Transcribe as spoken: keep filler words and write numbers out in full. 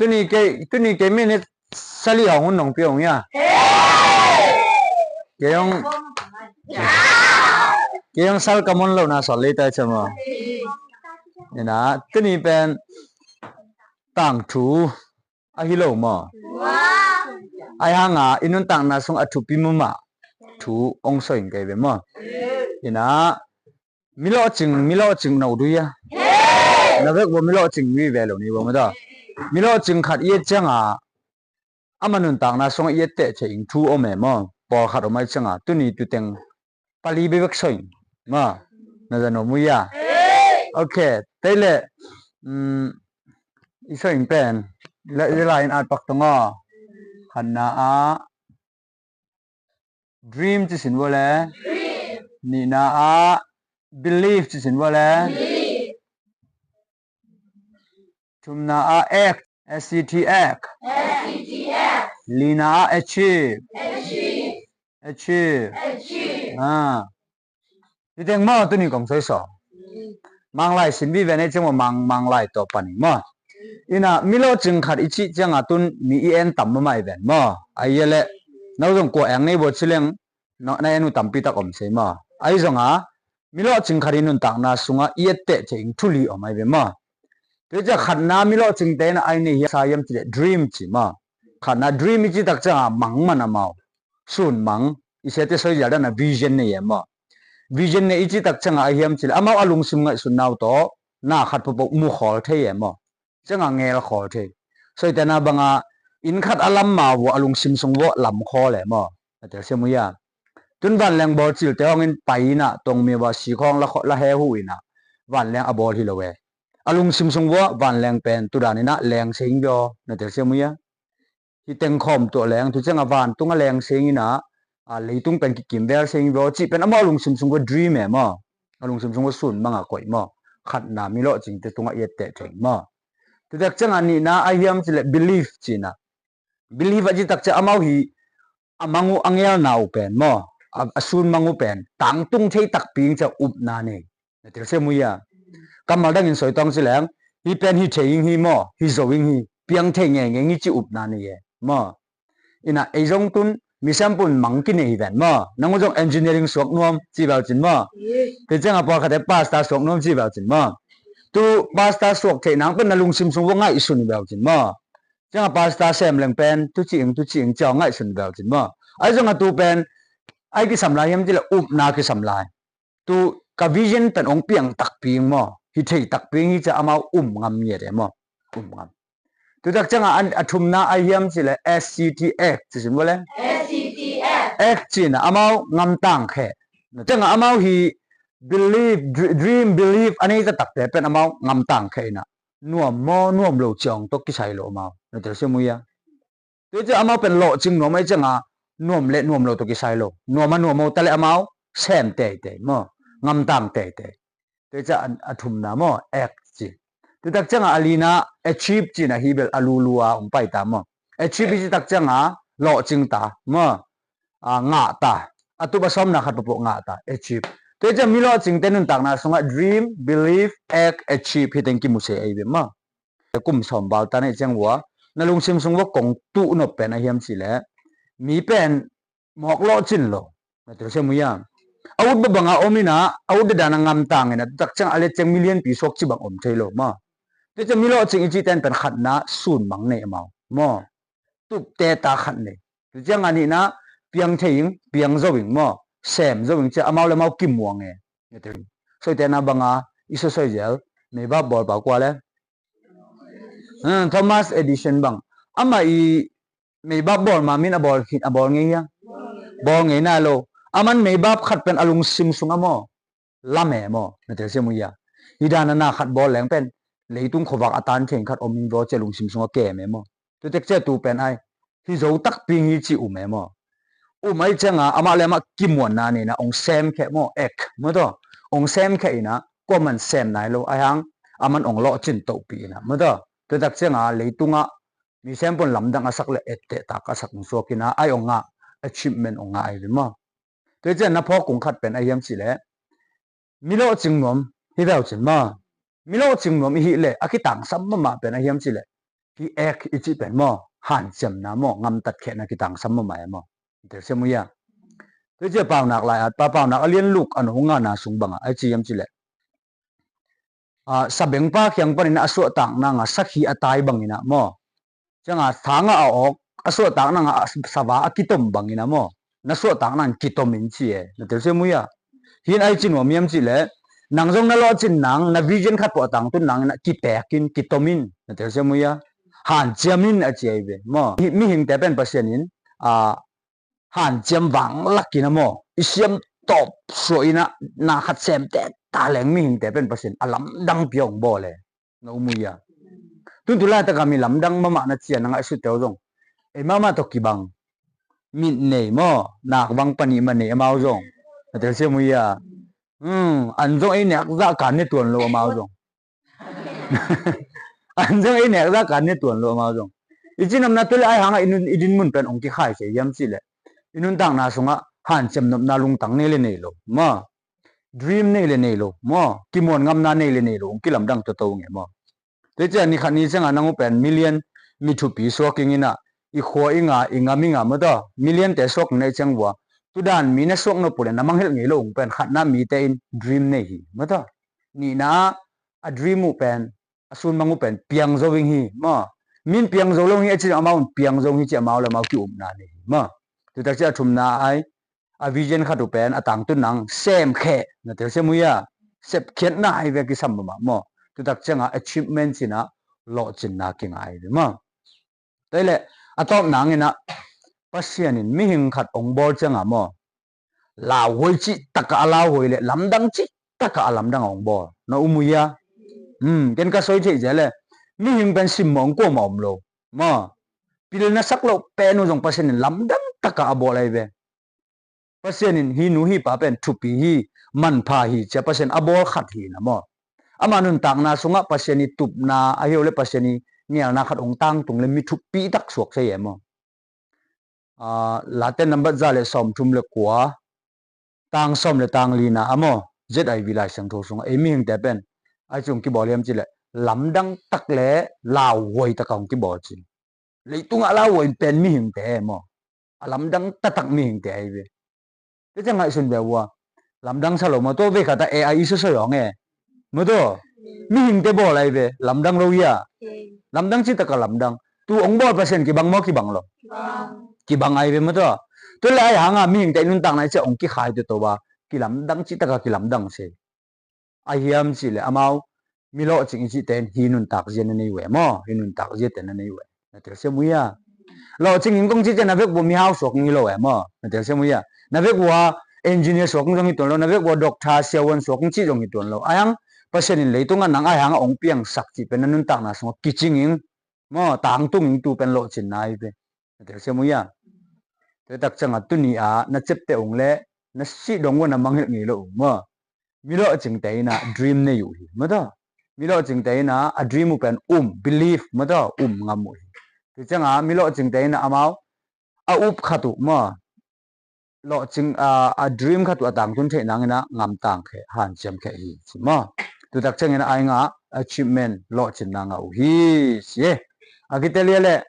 Tuni kei, tuni kei minit sali hong hun nong pia hong ia. Kei hong, kei hong sal ka mon lo na sawt lei tai cem aw. Ina, tuni pen tangthu ahi lo maw? Ai hanga i nuntakna sung a thupi mumah thu ong soing kei ve maw? Ina, mi lawhcing, mi lawhcing no dui a. Na vek bo mi lawhcing mi ve lo ni bo maw ta. Mi lawhcing khat i et cianga ama nuntakna sungah i etteh thei ing thu om e maw? Pawlkhat om ai cianga tuni tuteng pali bebek soing maw? Na zan om ui a. Ok, tei le, um, i soing pen la, la in at pak tong aw. Khatna ah dream ci sin vua le. Nihna ah believe ci sin vua le. Thumna ah act, A C T, act. Lina ah achieve. Achieve. Ah. Hi teng maw tuni kong soi sawm. Manglai sin vive nei ciang maw, mang, manglai tawh paning maw. Ina mi lawhcing khat i cih cianga tun mi i en tam mamah i ven maw. Ai ia le, no zong kua eng nei bo ci leng, na en uh tampi tak om sei maw. Ai zonga mi lawhcing khat i nuntakna sungah i etteh thei ing thu li om ai ve maw. Tua ciah khatna mi lawhcingte in ai nei hiam sa hiam cileh dream ci maw. Khatna dream i citak cianga mang man amau. Sun mang, i siate soi zial dana vision nei e maw. Vision nei i citak cianga ai hiam cileh amau a lungsim ngaihsutna uh tawh na khat pawpaw mu khawl thei e maw. Cianga ngel khawl thei. Soitena banga inn khat a lam ma vua a lungsim sung vua lam khawl e maw. Na telsiam uh ia. Tun vanleng bawl cilte hongin pai ina tongmi vua sikhawng la, la he hu ina vanleng a bawl hi lo e. A lungsim sung vua vanleng pen tudan ina leng seng vio. Na telsiam uh ia. Hi tengkhawm tuah leng tu cianga vantung a leng seng ina, a, leitung pen kikimvel seng vio cih pen amau a lungsim sung vua dream e maw. A lungsim sung vua sun manga koih maw. Khatna mi lawhcingte tungah i etteh theng maw. Tutak cianga nihna ai hiam cileh believe cina. Believe a citak ciah amau hi a mang uh a ngelna uh pen maw. A, a sun mang uh pen tangtung thei takpi ing ciah upna nei. Na telsiam uh ia. Kammal dangin soitawng cileng hi pen hi thei ing hi maw, hi zo ing hi, piang thei ngeingei ing hi ci upna nei e maw. Ina ei zong tun misiampun mang kinei hi ven maw. Nang uh zong engineering suak nuam ci veu cin maw. Tei cianga pawlkhate pastor suak nuam ci veu cin maw. Tu pastor suak theih nang pen na lungsim sung vua ngaihsun veu cin maw. Cianga pastor sem leng pen tu ci ing, tu ci ing ciau ngaihsun veu cin maw. Ai zonga tu pen ai kisam lai hiam cileh upna kisam lai. Tu ka vision pen ong piang takpi ing maw. Hi thei takpi ing hi ciah amau um ngam ngiat e maw. Um ngam. Tutak cianga a thumna ai hiam cileh S C T, act ci sin vua le. S C T, act. Act cina amau ngamtang khe. Cianga amau hi believe, dr-, dream, believe a nei taktakte pen amau ngamtang khe ina. Nuam maw nuam lo ciang tawh kisai lo amau. Na telsiam uh ia. Tua ciah amau pen lawhcing nuam ai cianga nuam le nuam lo tawh kisai lo. Nuam a nuam lo ta le amau sem teitei maw. Ngamtang teitei. Tua ciah a, a thumna maw act ci. Tutak cianga a lina achieve cina hi bel a lulua ong paita maw. Achieve i citak cianga lawhcing ta maw. A, ngah ta. A tup a sawmna khat pawpaw ngah ta. Achieve. Tua ciah mi lawhcingte nuntakna sungah dream, believe, act, achieve hi teng kimusei ai ve maw. Kum sawm val ta nei ciang vua na lungsim sung vua kong tuh nop pen a hiam cileh mi pen mawk lawhcin lo. Na telsiam uh ia. A ut babanga om ina a ut dadana ngamtang ina tutak ciang a let ciang mi lianpi suak ci bang om thei lo maw. Tua ciang mi lawhcing i cihten pen khatna sun mang nei amau maw. Tupte ta khat nei. Tu cianga nihna piang thei ing, piang zo ing maw. Sem zo ing ciah amau le amau kimuang e. Soitena banga i sosoi zel meibap bawlpa kua le. Hmm, Thomas Edison bang. Amah i meibap bawl ma min a bawl khit a bawl ngei hia. Bawl ngei nai lo. Aman meibap khat pen a lungsim sung a maw. Lam e maw. Na telsiam uh ia. Hi dana na khat bawl leng pen leitung khuavak a tan theng khat om in vua cia lungsim sung a kem e maw. Tutek cia tu pen ai hi zo takpi hi ci um e maw. Um ai cianga amah le amah kimuanna nina ong sem khe maw ek maw taw. Ong sem khe ina kuaman sem nai lo ai hang aman ong lawhcin tohpi ina maw taw. Tutak cianga leitungah mi sempun lamdang a sak le etteh tak a sak ong suak ina ai ong ngah achievement ong ngah ai ve maw. Tua cian na phawk kung khat pen a hiam cileh mi lawhcing nuam hi veu cin maw. Mi lawhcing nuam i hih leh a kitangsam mahmah pen a hiam cileh Hi ek i cih pen maw, hanciamna maw, ngamtatkhehna kitangsam mahmah e maw. Telsiam uh hia? Tua i cih a Paunak lai-at pa, Paunak a lian luk a nungna sung bangah a i ci hiam cih leh, a, sabengpa kiang panin a suahtak nangah sakhi a tai bangin ah maw, ciangah sangah a awk, a suahtak nangah a sava a kitom bangin ah maw, na suahtak nangin kitom in ci e. Na telsiam uh hia? Hi in a i ci nuam hiam cih leh, nang zong na lawhcin nang, na vision khat peuh a tangtun nangin ah kipeek in, kitom in. Na telsiam uh hia? Hanciam in a ci ahi ve maw. Hi mihingte pen Pasian in, a, hanciam vanglak in ah maw, i siam tawp suah in ah, na khat sem tektak leng mihingte pen Pasian a lamdang pia hong bawl e. Na um uh hia? Tun tu laitak a mi lamdang mahmah na ci a na ngaihsut teu zong, ei mahmah tawh kibang, mit nei maw, nakvang panih mah nei amau zong. Na telsiam uh hia? Hmm, an zong ei nek zah kan ne tuan lo amau zong. An zong ei nek zah kan ne tuan lo amau zong. I ci nopna tua leh ai hangah i nun, i dinmun pen hong kikhai se hiam cih leh, i nuntakna sungah hanciam nopna lungtang nei le nei lo maw, dream nei le nei lo maw, kimuan ngamna nei le nei lo, hong kilamdang toto nge maw. Tua ciang ni khat ni ciangah nang uh pen million mi thupi suak ing in ah, i khua i nga, i ngam i nga maw taw, million te suak ing na i ciang vua, tudan mi na suak nop uh leh na mangngilh ngei lo ung pen khatna mite in dream nei hi maw taw. Nihna ah a dream uh pen, a sunmang uh pen piang zo ing hi maw. Min piang zo lo hi a ci amau un piang zo hi ci amau le amau ki-upna nei hi maw. Tutak ciang a thumna ai, a vision khat uh pen a tangtun nang semkheh, na telsiam uh hia? Sepkhiatna ai ve kisam mahmah maw. Tutak ciangah achievement cinah lawhcinna kingai ve maw. Tua i leh a tawp nangin ah Pasian in mihing khat hong bawl ciangah maw, lauhuai cih takah a lauhuai le lamdang cih takah a lamdang a hong bawl. Na um uh hia? Hmm, ken ka soi theih zel e. Mihing pen simmawh hong kuamah om lo maw. Pilna sak loh pen uh zong Pasian in lamdang takah a bawl ahi ve. Pasian in hi nu hi pa pen thupi hi, manpha hi cia Pasian a bawl khat hi na maw. Ama nuntakna sungah Pasian i tupna ahi uh le Pasian i nialna khat hong tangtung le mi thupi tak suak se e maw. Aa, Late nambat za le sawmthum le kua, tang sawm le tang lina a maw, Z I V Lai Siangtho sungah ei mihingte pen ai ci hong kibawl hiam cih leh lamdang tak le lauhuai takah hong kibawl cin. Leitungah lauhuai pen mihingte e maw. A lamdang taktak mihingte ahi ve. Tua ciang ngaihsun ve ua, lamdang sa lo maw, tua vei khatah A I i sosoi hong e maw tua. Mihingte bawl ahi ve, lamdang lo hia? Lamdang cih takah lamdang. Tu hong bawl Pasian kibang maw, kibang lo? Kibang ahi ve maw tua. Tua le ai hangah mihingte i nuntakna i ciah hong kikhai tuto a, kilamdang cih takah kilamdang se. A hiam cih leh amau mi lawhcing i cihte in hi nuntak zia na nei uh e maw, hi nuntak ziate na nei uh e. Na telsiam uh hia? Lawhcing in kong cih ciang na vek vua mihau suak hi lo e maw, na telsiam uh hia? Na vek vua engineer suak zong hi tuan lo, na vek vua doctor siavuan suak cih zong hi tuan lo. Ai hang Pasian in leitungah nang ai hangah hong piangsak cih pen na nuntakna sungah kicing in maw, tangtung in tu pen lawhcinna ahi ve. Na telsiam uh hia? Tua tak ciangah tuni a na ciapteh ung le na sih dong uh a na mangngilh ngei lo uh maw. Mi lawhcingte in a dream nei uh hi maw tua. Mi lawhcingte in a dream uh pen um, believe maw tua, um ngam uh hi. Tua ciangah mi lawhcingte in a amau a up khat uh maw, lawhcing a, a dream khat uh a tangtun theih nangin a ngamtang kheh, hanciam kheh hi ci maw. Tua tak ciangin a ai ngah achievement, lawhcinna ngah uh hi ci e. A kitelia leh